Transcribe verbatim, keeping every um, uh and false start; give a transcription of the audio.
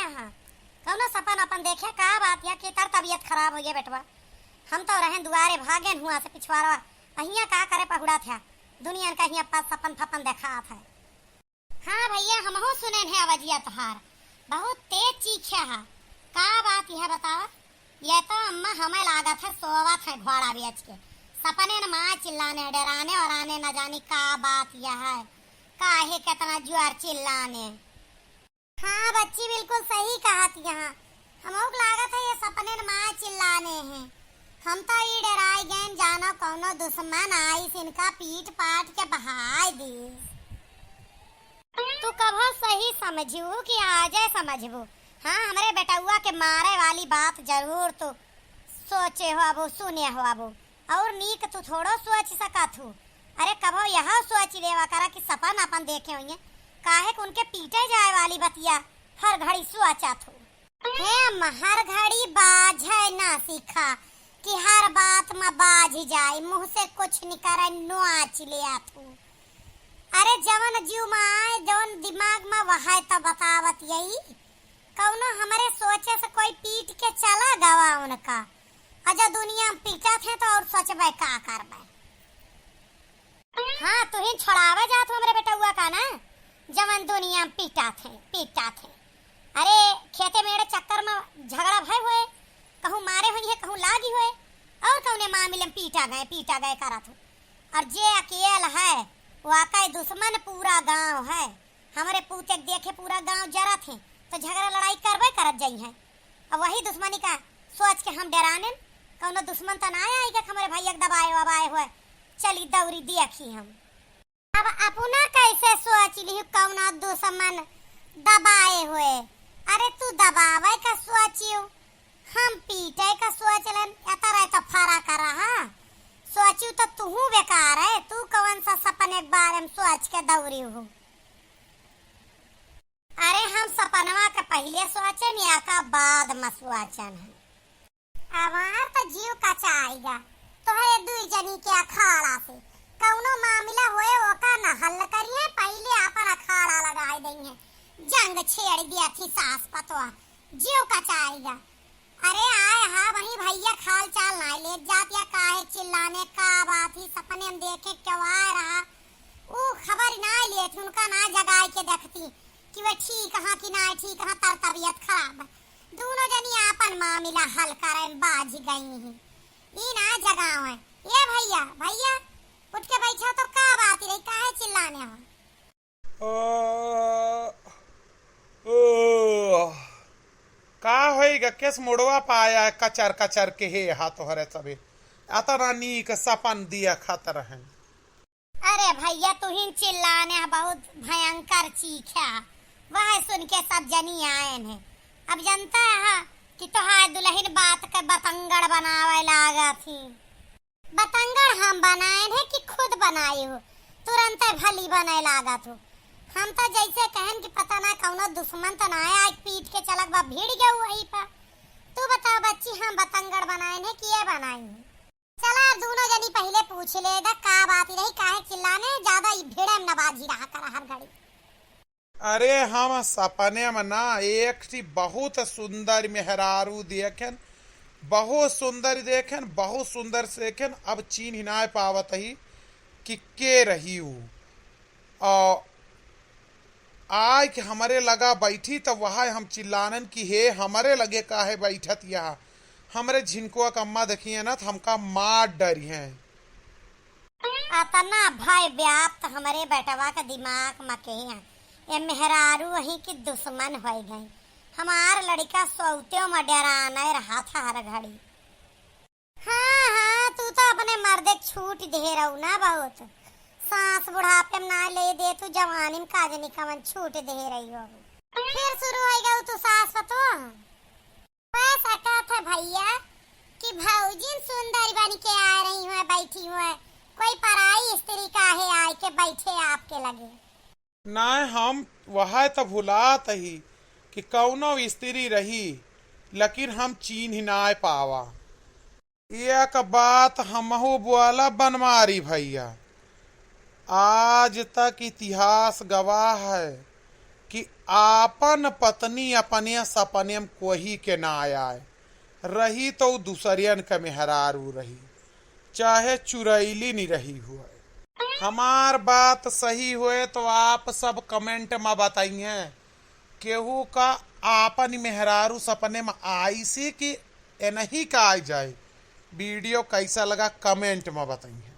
हाँ, कौनो सपन अपन देखे, का बात या, केतर तबियत खराब होइ गै बेटवा? हम तौ रहेन दुआरे, भागेन हुआँ से पिछवारवा, अहियाँ का करे पहुड़ा थ्या, दुनियन का हियाँ पास सपन फपन देखात है। हाँ भइया, हमहूँ सुनेन है अवजिया तोहार, बहुत तेज चीखे है, का बात यह बतावा? ये तो अम्मा हमें लागत है सोवत है घोड़ा बेच के, सपनेन मा चिल्लाने, डेराने ओराने, न जानी का बात यह है, काहे केतना जोर चिल्लाने। हाँ बच्ची, बिल्कुल सही कहत यहाँ। हमहू के लागत है ये सपनेन मा चिल्लाने हैं। हम तो ई डेराइ गएन, जानो कौनो दुश्मन आइस इनका पीट पाट के बहाय दीस। तू कबो सही समझू कि आजे समझबू? हाँ, हमरे बेटउआ के मारे वाली बात जरूर तू सोचे होबू, सुने होबू। और नीक तू थोड़ो सोच सकत हू। अरे कबो यह सोच लेवा करा कि सपन अपन देखे होइहें, काहे कि उनके पीटे जाए वाली बतिया हर घड़ी सोचत हू। हे अम्मा, हर घड़ी बाझे ना सीखा कि हर बात में बाझ जाए, मुँह से कुछ निकरे नोच लेत हू। अरे जवन जीव में आए, जवन दिमाग में वहाए तो बतावत यही। कौनो हमरे सोचे से कोई पीट के चला गवा उनका, अजा दुनिया में पीटत हैं तो और सोचबे का करबे। हाँ, तुहिन छोड़ावे जात हो हमरे बेटउआ का ना, जवन दुनिया में पीटत हैं, पीटत हैं। अरे खेते मेड़े चक्कर में झगड़ा भय होए, कहूँ मारे होइहें, कहूँ लागी होए, और कौने मामले में पीटा गए, पीटा गए करत हो। और जे अकेल है, वाकई दुश्मन पूरा गाँव है। हमरे पूते के देखे पूरा गाँव जरत है, तो झगड़ा लड़ाई करबे करत जइहें। अब वही दुश्मनी का सोच के हम डेरानेन, कौनो दुश्मन त ना आइगा हमरे भइया के दबाए वबाए होए, चली दौरी देखी हम। अब अपना कैसे सोच लिहू कौनो दुश्मन दबाए होए? अरे तू दबावे का सोचियो, हम पीटे का सोच लेन, एतरे तो फरक रहा। सोचियो तो तुहू बेकार है, तू कौन सा सपने के बारे में सोच के दौरी हो? अरे हम सपनवा के पहिले सोचेन या का बाद में सोचेन है? हमार तो जीव कचाइगा तोहरे दुई जनी के अखाड़ा से। कौनो मामला होए ओका न हल करिहें, पहिले आपन अखाड़ा लगाए दइहें। जंग छेड़ दिया थी सास पतोह, जीव कचाइगा। अरे आए हा वही भइया के हाल चाल नाई लेत जात या काहे चिल्लाने का बात ही सपने में देखे क्यों आए रहा ऊ खबर नाई लेत उनका ना जगाए के देखती कि वे ठीक हाँ कि नाई ठीक हाँ तर तबियत खराब है। दूनो जनी आपन मामिला हल करे में बाझ गई ही। ई ना जगावे। ए भइया, भइया, उठ के बैठा तो का बात रही, काहे चिल्लाने हो? ओ, ओ, का होइगा, केस मुड़वा पाया कचर कचर के हे हा तोहरे सबे। अतना नीक सपन दिया खत रहे। अरे भइया, तुहिन चिल्लाने ह, बहुत भयंकर चीख है। वह सुन के सब जनी आएन है। अब जनता है कि तोहार दुलहिन बात के बतंगड़ बनावे लागत ही। बतंगड़ हम बनाएन है कि खुद बनाए हो? तुरंते भली बने लागत हो। हम तो जैसे कहन कि पता ना कौनो दुश्मन तो ना आए, आज पीट के चलक बा भिड़ गऊ वही पर। तू बता बच्ची, हम बतंगड़ बनाएन है कि ये बनाई है? चला, अब दूनो जनी पहिले पूछ ले दा, का बात रही, काहे चिल्लाने, ज्यादा ई भिड़े में न बाझी रहा कर हर घड़ी। अरे, हम सपने में ना एक ठी बहुत सुंदर मेहरारू देखेन, बहुत सुंदर देखेन, बहुत सुंदर से देखेन। अब चीन्ह नाय पावत ही कि के रही ऊ। आ, आय के हमरे लगा बैठी, तब वहाँ हम चिल्लानन कि हे, हमरे लगे काहे बैठत यहाँ? हमरे झिनकुआ के अम्मा देखिए ना, तो हमका मार डरिहें। अतना भय व्याप्त हमरे बेटवा के दिमाग में के हैं। ये मेहरारू वहीं की दुश्मन होइ गई। हमार लड़का सौतेव में डेराने रहा था हर घड़ी। हाँ, हाँ, तू तो अपने मर्दे के छूट दे रहू ना बहुत। सास बुढ़ापे में ना ले दे, तू जवानी में का जनी कवन छूट दे रही हो। फिर शुरू होइ गऊ तू सास पतोह। हो सकत है भइया कि भौजिन सुंदर बन के आ रही हुए, बैठी हुए, कोई पराई स्त्री काहे आए के बैठे आपके लगे। नाय, हम वह त भुलात ही कि कौनो स्त्री रही, लेकिन हम चीन्ह नाय पावा। एक बात हमहू बोला बनवारी भइया, आज तक इतिहास गवाह है कि आपन पत्नी अपने सपने में कोही के ना आए, रही तो उ दुसरियन के मेहरारू रही, चाहे चुरैली नहीं रही हुए। हमार बात सही होए तो आप सब comment में बताइए, केहू का आपन मेहरारू सपने में आइसी कि एनही का आ जाए। Video कैसा लगा comment में बताइए।